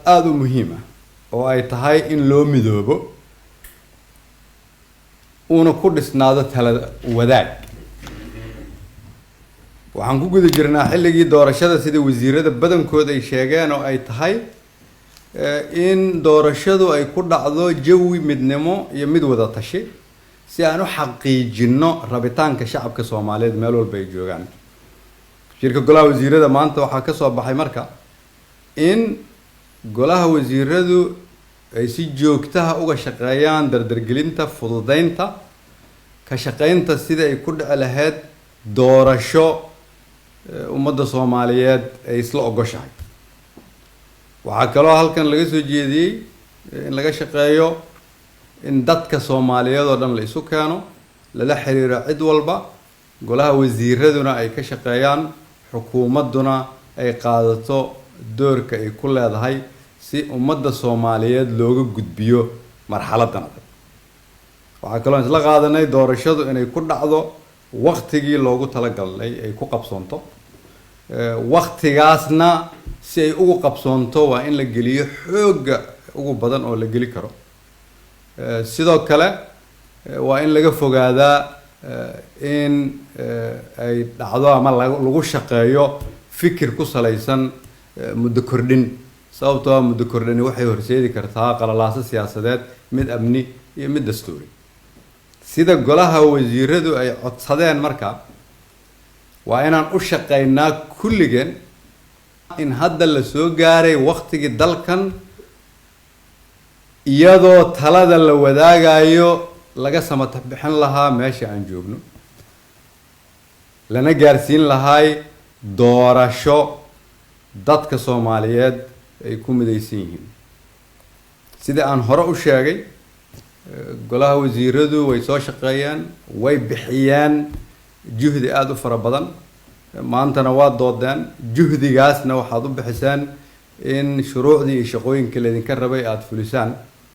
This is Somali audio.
aada u muhiim ah oo ay tahay in loo midoobo, uuna ku dhisnaado tala wadaag. Waxaan ku guda jirnaa xilligii doorashada, sida wasiirada badankood ay sheegeen, oo ay tahay in doorashadu ay ku dhacdo jawi midnimo iyo mid wada tashi, si aan u xaqiijinno rabitaanka shacabka Soomaaliyeed meel walba ay joogaan. Shirka golaha wasiirada maanta waxaa ka soo baxay marka in golaha wasiiradu ay si joogtaha uga shaqeeyaan dardargelinta, fududeynta, ka shaqeynta sida ay ku dhici lahayd doorasho ummadda Soomaaliyeed ay isla ogoshahay. Waxaa kaloo halkan laga soo jeediyey in laga shaqeeyo in dadka Soomaaliyeed oo dhan la isu keeno, lala xiriiro cid walba, golaha wasiiraduna ay ka shaqeeyaan, xukuumadduna ay qaadato doorka ay ku leedahay si ummadda Soomaaliyeed looga gudbiyo marxaladdan adag. Waxaa kaloo isla qaadanay doorashadu inay ku dhacdo waqtigii loogu talagalay ay ku qabsoonto. Waqtigaasna si ay ugu qabsoonto waa in la geliyo xoogga ugu badan oo la geli karo. Sidoo kale waa in laga fogaadaa in ay dhacdo ama lagu shaqeeyo fikir ku salaysan muddo kordhin, sababtoo ah muddo kordhini waxay horseedi kartaa qalalaaso siyaasadeed, mid amni iyo mid dastuuri. Sida golaha wasiiradu ay codsadeen marka, waa inaan u shaqeynaa kulligeen in hadda la soo gaaray waqtigii dalkan, iyadoo talada la wadaagayo, laga samata bixin lahaa meesha aan joogno, lana gaarsiin lahaay doorasho dadka Soomaaliyeed ay ku midaysan yihiin. Sida aan hore u sheegay, golaha wasiiradu way soo shaqeeyeen, way bixiyeen juhdi aada u fara badan, maantana waa doodeen. Juhdigaasna waxaad u bixiseen in shuruucdii iyo shaqooyinka laydinka rabay aada fulisaan.